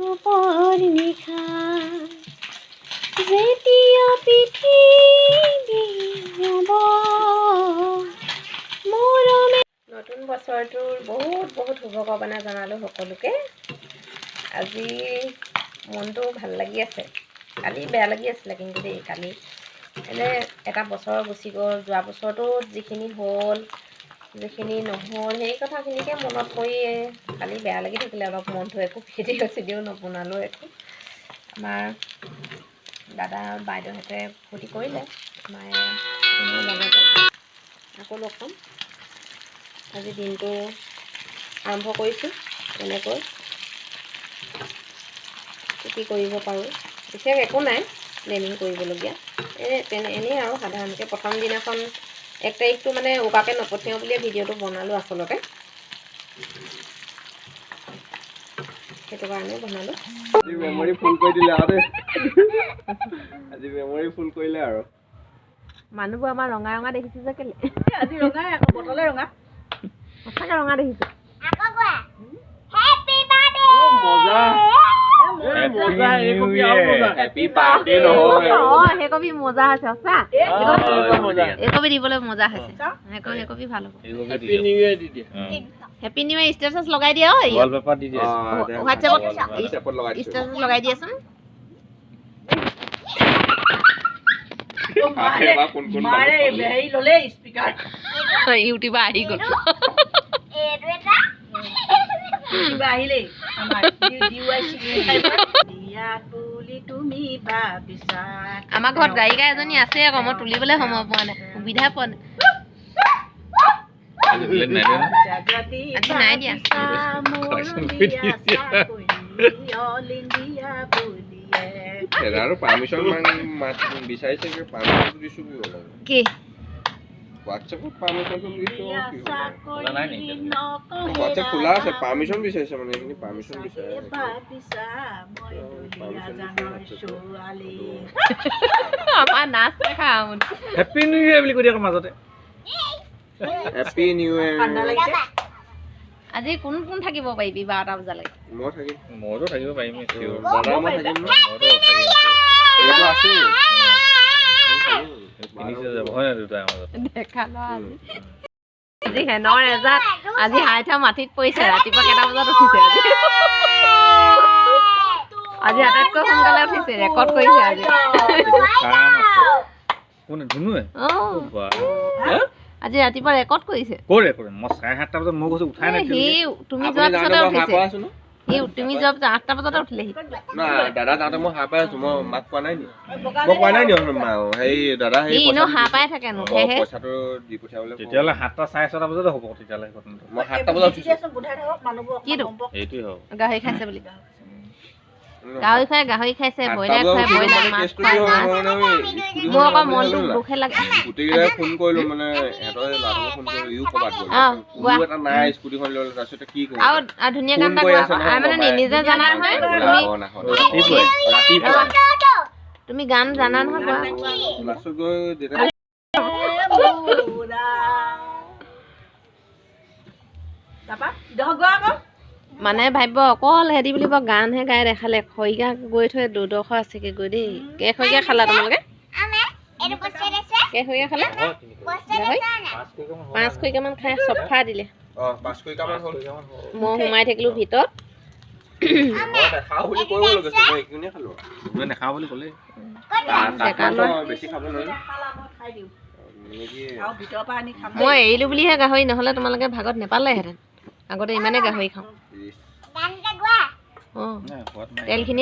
দুপৰ নিশা, যেতিয়া পৃথিৱী ৰ'ব মৰমে। নতুন বছৰটোৰ বহুত বহুত শুভকামনা জনালোঁ সকলোকে। আজি মনটো ভাল লাগি আছে। কালি বেয়া লাগি আছিলে কিন্তু দেই। কালি এনে এটা বছৰ গুচি গ'ল। যোৱা বছৰটোত যিখিনি হ'ল, যিখিনি নহ'ল, সেই কথাখিনিকে মনত পৰি কালি বেয়া লাগি থাকিলে অলপ মনটো। একো ভিডিঅ' চিডিঅ' নবনালোঁ একো। আমাৰ দাদা আৰু বাইদেউহঁতে ফূৰ্তি কৰিলে, মায়ে মোৰ লগতে। আকৌ লগ পাম। আজি দিনটো আৰম্ভ কৰিছোঁ তেনেকৈ। কি কি কৰিব পাৰোঁ, বিশেষ একো নাই প্লেনিং কৰিবলগীয়া। এই তেনে এনেই আৰু সাধাৰণকৈ প্ৰথম দিনাখন 1 তাৰিখটো মানে উকাকে নপঠিয়াওঁ বুলিয়ে ভিডিঅ'টো বনালোঁ আচলতে। সেইটো কাৰণে বনালোঁ। আজি মেমৰি ফুল কৰি দিলে আৰু দেই। আজি মেমৰি ফুল কৰিলে আৰু। মানুহবোৰ আমাৰ ৰঙা ৰঙা দেখিছে যে কেলে? আজি ৰঙাই আকৌ, বটলে ৰঙা। সঁচাকৈ ৰঙা দেখিছোঁ। মজা। মজা, এই কপি আৰু মজা। হেপী বাৰ্থডে নহয়। অঁ, সেই কপি মজা হৈছে সঁচা। মজা। এই কপি দিবলৈ মজা হৈছে। সেই কপি ভাল হ'ব। হেপী নিউ ইয়াৰ দি দিয়ে। হেপী নিউ ইয়াৰ ষ্টেটাছ লগাই দিয়া ঐ। ৱালপেপাৰ দি দিয়ে। হোৱাটছএপত। হোৱাটছএপত লগাই দিছোঁ। ষ্টেটাছ লগাই দিয়াচোন। এবাৰ কোন কোন মাৰে মানুহ। হেৰি ল'লে স্পীকাৰ। ইউটিউবাৰ আহি গ'ল। কিবা আহিলেই আমাৰ ডি ৱাই 65 ইয়াত বুলি তুমি ভাবিছা। আমাৰ ঘৰত গায়িকা এজনী আছে আকৌ, মই তুলিবলৈ সময় পোৱা নাই, সুবিধা পোৱা নাই। আজি প্লেট নাই দিয়া ন? জাগ্ৰতি। আজি নাই দিয়া। মোৰ বিয়া চাকৰি অল ইণ্ডিয়া বুলিয়ে। আৰু পাৰ্মিশ্যন মাত বিচাৰিছে কি? পাৰ্মিশ্যনটো দিছোঁ, কি হ'ল আৰু? কি? হোৱাটছএপত পাৰ্মিশ্যনটো দিছোঁ, কি হ'ল? খোলা নাই নেকি এতিয়ালৈকে? হোৱাটছএপ খোলা আছে। পাৰ্মিশ্যন বিচাৰিছে, মানে এইখিনি পাৰ্মিশ্যন বিচাৰে। ভাবিছা মই পাৰ্মিশ্যন দুলীয়া দিছোঁ। জানৰ ছোৱালী। আমাৰ নাচ দেখা। হেপী নিউ ইয়েৰ বুলি কৈ দিয়ে আকৌ মাজতে। হেপী নিউ ইয়াৰ। ঠাণ্ডা লাগিছে। আজি কোন কোন থাকিব পাৰিবি 12টা বজালৈকে? মই থাকিম। মইতো থাকিব পাৰিম, চিয়'ৰ। দাদা, মই থাকিম ন। মইতো থাকিম। এইটো আছেই। ফিনিছ হৈ যাব হয় নাই দুটাৰ মাজত? দেখা লোৱা আজি। আজি হেনৰ এজাত আজি হাইঠা মাটিত পৰিছে। ৰাতিপুৱা কেইটা বজাত উঠিছে আজি? আজি আটাইতকৈ সোনকালে উঠিছে, ৰেকৰ্ড কৰিছে আজি। কাম আছে। কোনে, ধুনুৱে? অঁ। বা। আজি ৰাতিপুৱা ৰেকৰ্ড কৰিছে। কৰে কৰে। মই 7:30 বজাত মই কৈছো, উঠাই নাই। সি তুমি আপুনি যোৱাৰ পিছতে যাওঁতে মই সাৰ উঠিছে। পাই আছো ন। সি তুমি যোৱাৰ পিছত 8টা বজাতে উঠিলে সি। না, দাদা যাওঁতে মই সাৰ পাই আছো। মই মাক কোৱা নাই নি? মই কোৱা নাই নি? মা হেৰি দাদা সি হেৰি এনেও পইচাটো সাৰ দি পাই থাকে, নুঠেহে। পইচাটো দি পঠিয়াবলৈ কওঁ। তেতিয়াহ'লে 7টা 6:30 বজাতে হ'ব তেতিয়াহ'লে ঘটনাটো। মই 7টা বজাত উঠিছো। দিয়াচোন, গোন্ধাই থাকক মানুহবোৰ। কিটো? অকণমান গম পাওক। এইটোৱেই হ'ব। গাহৰি খাইছে বুলি। গাহৰি খুৱাই গাহৰি খাইছে, 7টা ব্ৰইলাৰ বজাত খুৱাই উঠিলো। ব্ৰইলাৰ, মানে মাছ কেছটো খুৱাই কি হ'ল, মাছ। মই মানে স্কুটিখন মোৰ আকৌ ল'বলৈ মনটো গ'লো না। দুখে লাগে। গোটেইকেইটাই ফোন কৰিলো, মানে সিহঁতৰ ল'ৰাটোকো ফোন কৰিলো, ইও ক'ৰবাত গ'ল। অ, কোনো গোৱা। এটা নাই স্কুটিখন লৈ। তাৰপিছতে কি কৰো? আৰু আৰু ধুনীয়া গান ফোন এটা কৰি গোৱা আছে আকৌ। নহয়। আৰু মানে বাবাই। নিজে জানা নহয় তুমি। ৰাতিপুৱাই। ৰাতিপুৱা। তুমি গান জানা নহয়, গোৱা। লাষ্টত গৈ দেউতা মোৰা। তাৰপা ইডোখৰ গোৱা আকৌ। মানে ভাবিব অকল হেৰি বুলিব, গানহে গাই দেখালে। খৰিকা গৈ থৈ দুডোখৰ আছেগে গৈ দেই। কেইখৰিকা খালা তোমালোকে? কেইখৰিকা খালা গাহৰি? 5 খৰিকামান খাই চফা দিলে। অ, 5 খৰিকামান হ'ল। মই সোমাই থাকিলো ভিতৰত। মই নাখাওঁ বুলি কৈ গৈছে, মই এইখিনিয়ে খালো। ধুনুৱে নাখাওঁ বুলি ক'লেই। ডেকা ল'ৰা। বেছি খাব নোৱাৰি। খালা, মই খাই দিওঁ। মানে কি? আৰু ভিতৰৰ পৰা আনি খাম। মই এৰিলো বুলিহে গাহৰি, নহ'লে তোমালোকে ভাগত নেপালেহেঁতেন। আগতে ইমানেই গাহৰি খাওঁ। ইচ। অঁ। নাই, সোৱাদ নাই। তেলখিনি